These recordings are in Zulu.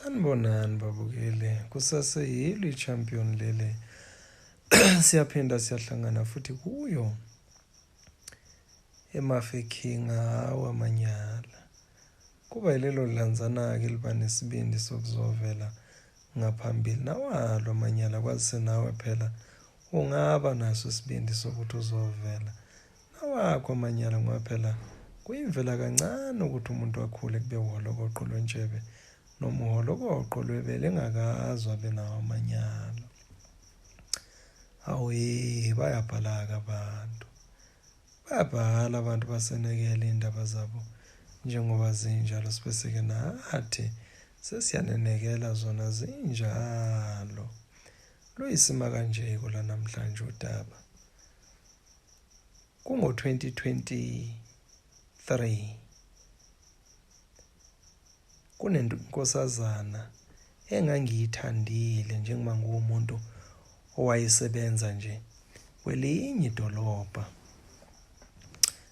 Sanibonani babukeli, kusaseyilo i-champion leli. Siyaphinda siyahlangana futhi kuyo eMafeking hawu amanyala. Kuba yilelo dlanzana-ke liba nesibindi sokuzovela ngaphambili nawalo amanyala kwazise nawe phela ungaba naso isibindi sokuthi uzovela nawakho amanyala ngoba phela kuyimvela kancane ukuthi umuntu akhule kube uholokoqo lwentshebe noma uholokoqo lwebele engakazwa abe nawo amanyala. Awu bayabhala-ke abantu. Bayabhala abantu basenekela iy'ndaba zabo njengoba zinjalo sibese-ke nathi sesiyanenekela zona zinjalo. Luyisima kanje kola namhlanje udaba. Kungo-2023 kunenkosazana engangiyithandile njengoba nguwumuntu owayesebenza nje kwelinye idolobha.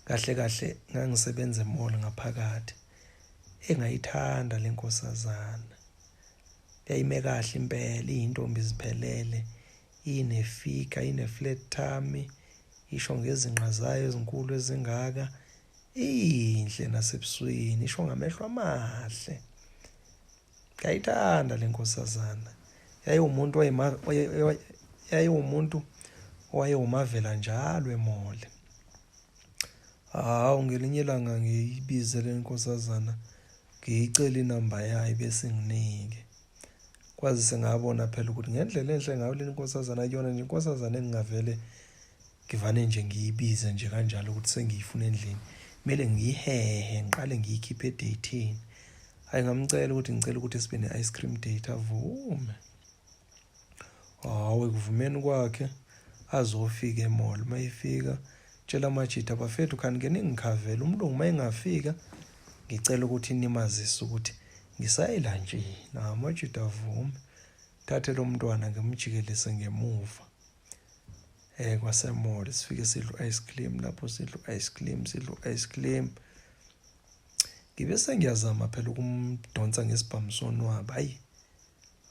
Kahle kahle ngangisebenza emall ngaphakathi engayithanda le nkosazana. Yayime kahle impela iyintombi ziphelele inefika ine-flat tummy isho ngezinqa zayo ezinkulu ezingaka iyinhle nasebusweni isho ngamehlo amahle. Ngayithanda le nkosazana. Yayiwumuntu yayiwumuntu owayewumavela njalo emall. Hawu ngelinye ilanga ngiyibize le nkosazana ngiyicela inamba yayo bese nginike. Kwazise ngabona phela ukuthi ngendlela enhle ngayo le nkosazana akuyona nje inkosazana engingavele ngivane nje ngiyibize nje kanjalo ukuthi sengiyifuna endlini. Kumele ngiyihehe ngiqale ngiyikhiphe edeyithini. Hhayi ngamcela ukuthi ngicela ukuthi sibe ne-ice cream date avume. Hawu ekuvumeni kwakhe azofika emall uma efika tshela amajita bafethu khanike ningikhavele umlungu uma engafika ngicela ukuthi nimazise ukuthi ngisayela nje nawo amajita avume thathe lo mntwana ngimjikelise ngemuva eh kwasemall sifike sidla ice cream lapho sidla ice cream sidla ice cream ngibe sengiyazama phela ukumdonsa ngesibhamu sonwaba hayi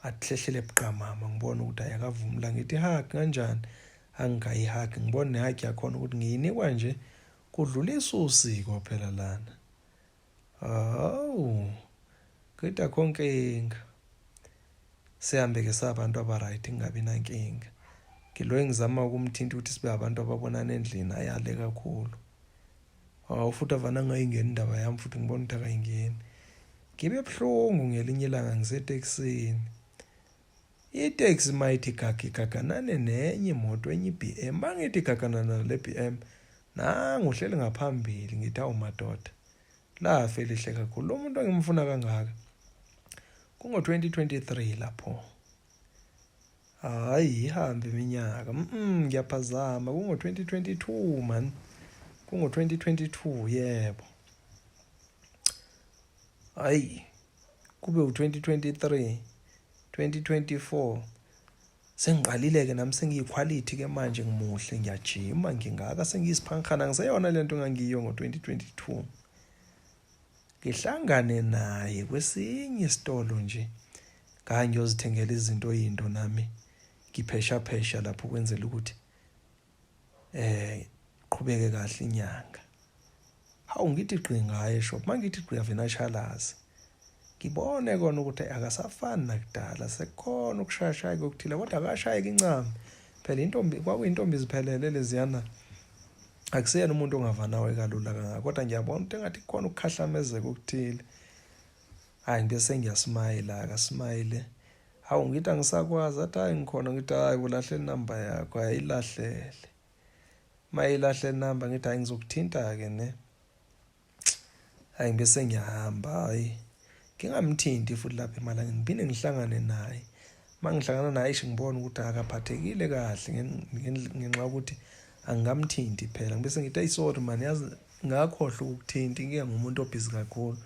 Athlehlele buqamama ngibone ukuthi hhayi akavumi la ngithi hug kanjani angigayi hug ngibone nehug yakhona ukuthi ngiyinikwa nje kudlulisa usiko phela lana hawu ngithi akho nkinga sihambe-ke sabantu aba-right ngingabi nankinga ngiloye ngizama ukumthinta ukuthi sibe abantu ababonana endlini ayale kakhulu Hawu futhi avane angayingeni indaba yami futhi ngibona ukuthi akayingeni. Ngibe buhlungu ngelinye ilanga ngisetekisini. Iteksi mayithi gaga igaganane nenye imoto enye i-BM. Mangithi igaganana nale BM nangu uhleli ngaphambili ngithi awu madoda. Lafa elihle kakhulu lo muntu engimfuna kangaka. Kungo-2023 lapho. Hayi ihambe iminyaka. Ngiyaphazama kungo-2022 man. Kungo-2022 yebo. Hayi kube u-2023 2024 sengiqalile-ke nami sengiyikhwalithi ke manje ngimuhle ngiyajima ngingaka sengiyisiphankhana ngiseyona le nto engangiyiyo ngo-2022 Ngihlangane naye kwesinye isitolo nje ngangiyozithengela izinto yinto nami ngipheshaphesha lapho ukwenzela ukuthi eh qhubeke kahle inyanga. Hawu ngithi gqi ngaye eshop mangithi gqi avena ashalaze. Ngibone kona ukuthi akasafani nakudala sekukhona ukushayashayeka okuthile kodwa akashayeki incami. Phela intombi kwakuyintombi ziphelele leziyana akusiyena umuntu ongavanawe kalula kangaka kodwa ngiyabona ukuthi engathi kukhona ukukhahlamezeka okuthile hhayi ngibe sengiyasmayila akasmayile hawu ngithi angisakwazi athi hhayi ngikhona ngithi hhayi ulahle inamba yakho ayilahlele uma ilahle inamba ngithi hhayi ngizokuthinta-ke ne Hayi ngibe sengiyahamba hayi ngingamthinti futhi lapha emalangeni ngiphinde ngihlangane naye uma ngihlangana naye eish ngibona ukuthi akaphathekile kahle ngenxa yokuthi angikamthinti phela ngibe sengithi ayi sorry man yazi ngakhohlwa ukukuthinta inkinga ngumuntu obhizi kakhulu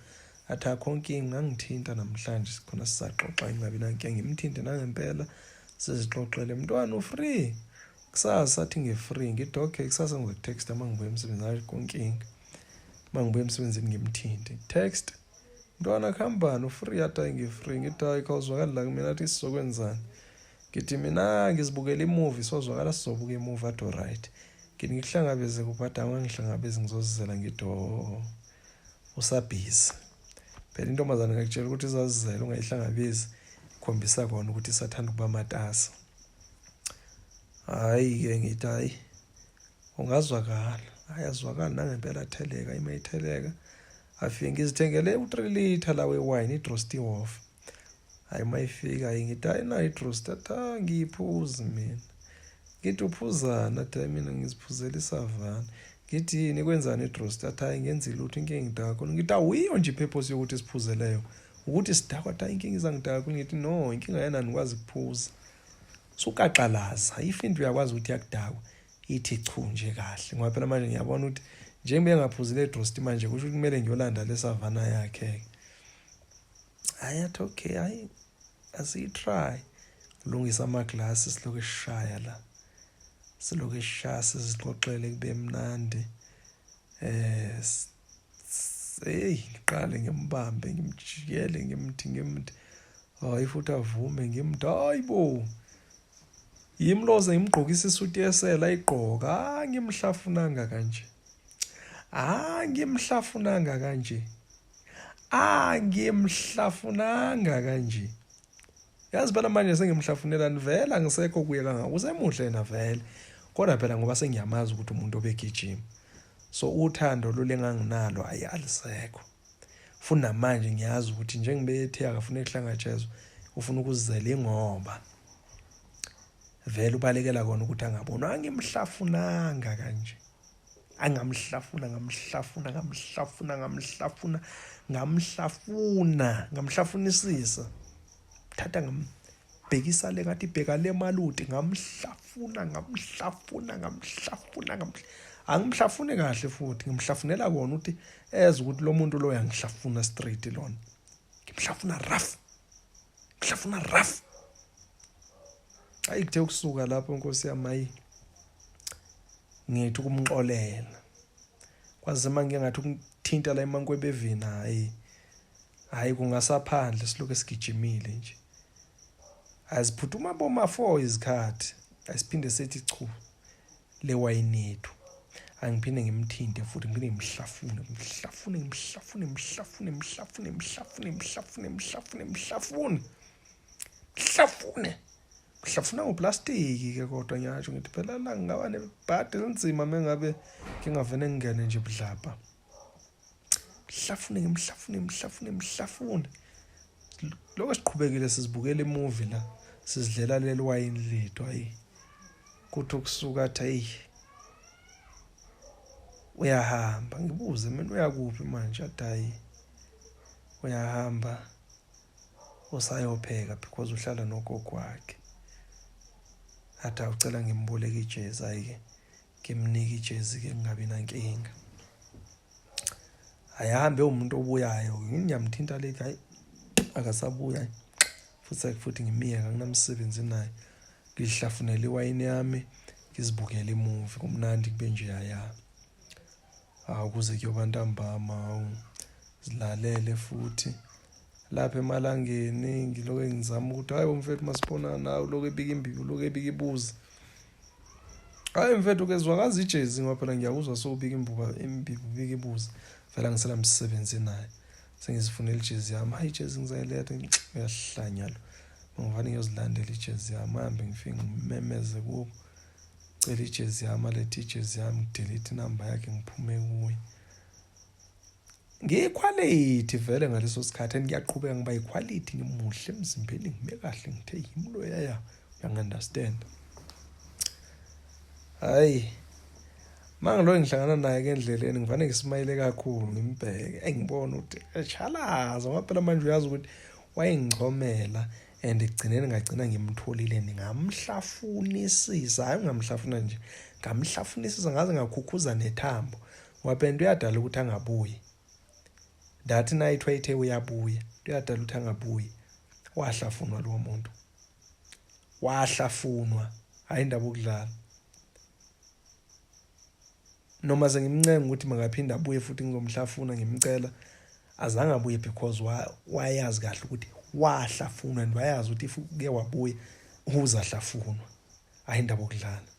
athi akho nkinga ngangithinta namhlanje sikhona sisaxoxa ingabi nankinga ngimthinte nangempela sizixoxele mntwana ufree kusasa athi ngi-free ngithi okay kusasa ngizokutext uma ngibuya emsebenzini akho nkinga uma ngibuya emsebenzini ngimthinte text. Mntwana kuhambani ufree athi hayi ngifree ngithi hayi khawuzwakali la kumina athi sizokwenzani ngithi mina ngizibukela imovie sozwakala sizobuka imovie athi alright ngithi ngikuhlangabeze kuphi athi angangihlangabezi ngizozizela ngithi oh usabhizi phela intombazane ngakutshela ukuthi izazizela ungayihlangabezi khombisa kona ukuthi isathanda ukuba matasa hhayi-ke ngithi hhayi ungazwakala hayi azwakali nangempela atheleka ima itheleka afike ngizithengele u-3 litre la wewine idrosti off hayi uma ifika ngithi hayi nayo idrosti athi ah, ngiyiphuzi mina ngithi uphuzani athi hayi mina ngiziphuzela isavana ngithi yini kwenzani idrosti athi hayi ngenzi lutho inkinga ngidaka khona ngithi awuyiyo nje ipurpose yokuthi siphuzeleyo ukuthi sidakwa athi hayi inkinga izangidaka khona ngithi no inkinga yena nikwazi kuphuza sukaxalaza if into uyakwazi ukuthi yakudakwa ithi chu nje kahle ngoba phela manje ngiyabona ukuthi njengoba engaphuzile edrosti manje kusho ukuthi kumele ngiyolanda lesavana yakhe hayi athi okay hayi asiyitry lungisa amaglasi silokhu esishaya la silokhu esishaya sizixoxele kube mnandi eh hey ngiqale ngimbambe ngimjikele ngimthi ngimthi hayi futhi avume ngimthi hayi bo yimi loze ngimgqokisa isuti yesela ayigqoka angimhlafunanga kanje angimhlafunanga kanje angimhlafunanga kanje yazi phela manje sengimhlafunelani vele angisekho kuye kangako usemuhle yena vele kodwa phela ngoba sengiyamazi ukuthi umuntu obegijima so uthando lolu enganginalo ayi alisekho futhi namanje ngiyazi ukuthi njengoba ethe akafuna ukuhlangatshezwa ufuna ukuzizela ingoba vele ubalekela kona ukuthi angabonwa angimhlafunanga kanje angamhlafuna ngamhlafuna ngamhlafuna ngamhlafuna ngamhlafuna ngamhlafunisisa thatha ngambhekisa le ngathi bheka le maluti ngamhlafuna ngamhlafuna ngamhlafuna angimhlafuni kahle futhi ngimhlafunela kona ukuthi eze ukuthi lo muntu lo uyangihlafuna straight lona ngimhlafuna rough ngihlafuna rough ayi kuthe ukusuka lapho nkosi yami ayi ngithi ukumxolela kwaze manje ngathi ukuthinta la emankwebevini hayi hayi kungasaphandle silokhu esigijimile nje aziphuthuma boma 4 izikhathi asiphinde sethi chu le wayini yethu angiphinde ngimthinte futhi ngiphinde ngimhlafune ngimhlafune ngimhlafune ngimhlafune ngimhlafune ngimhlafune ngimhlafune ngimhlafune ngimhlafune mhlafune mhlafuna ngoplastiki ke kodwa ngiyasho ngithi phela la ngingaba nebhadi elinzima mengabe ngingavene ngingene nje budlabha mhlafune ngimhlafune mhlafune mhlafune lokho siqhubekile sizibukela imovie la sizidlela leli wayini lethu ayi kuthi ukusuka athi ayi uyahamba ngibuze mina uyakuphi manje athi hayi uyahamba usayopheka because uhlala nogogo wakhe athi awucela ngimboleke ijezi ayike ngimnike ijezi ke ngingabi nankinga ayihambe umuntu obuyayo ngiyamthinta lethi hayi akasabuya futhi futhi ngimiyeka nginamsebenzi naye ngihlafunele iwayini yami ngizibukele imuvi kumnandi kube nje yaya hawu kuze kuyoba ntambama hawu zilalele futhi lapha emalangeni ngilokhu ngizama ukuthi hayi mfethu masibonana hawu lokhu ebika imbibi lokhu ebika ibuza hayi mfethu kezwakaza ijezi ngoba phela ngiyakuzwa sowubika imbuba imbibi ubika ibuza vele angisela msebenzi naye sengizifunela ijezi yami hayi ijezi ngizayiletha uyahlanya lo ngivane ngiyozilandela ijezi yami hambe ngifike ngimemeze kubo cela ijezi yami alethe ijezi yami ngidelete inamba yakhe ngiphume kuye ngiyikhwalithi vele ngaleso sikhathi and ngiyaqhubeka ngiba yikhwalithi ngimuhle emzimbeni ngime kahle ngithe yimi lo yaya uyangi-understand hhayi uma ngiloyo ngihlangana naye ke endleleni ngivane ngisimayile kakhulu ngimbheke engibona ukuthi eshalaza ngoba phela manje uyazi ukuthi wayengichomela and ekugcineni ngagcina ngimtholile ngamhlafunisisa hayi ungamhlafuna nje ngamhlafunisisa ngaze ngakhukhuza nethambo ngoba phela into uyadala ukuthi angabuyi that night wayethe uyabuya into uyadala ukuthi angabuyi wahlafunwa lowo muntu wahlafunwa hayi indaba okudlala noma sengimncenga ukuthi makaphinde abuye futhi ngizomhlafuna ngimcela Azange abuye because wayazi kahle ukuthi wahlafunwa, and wayazi ukuthi if uke wabuya uzahlafunwa. Hayi, indaba okudlala.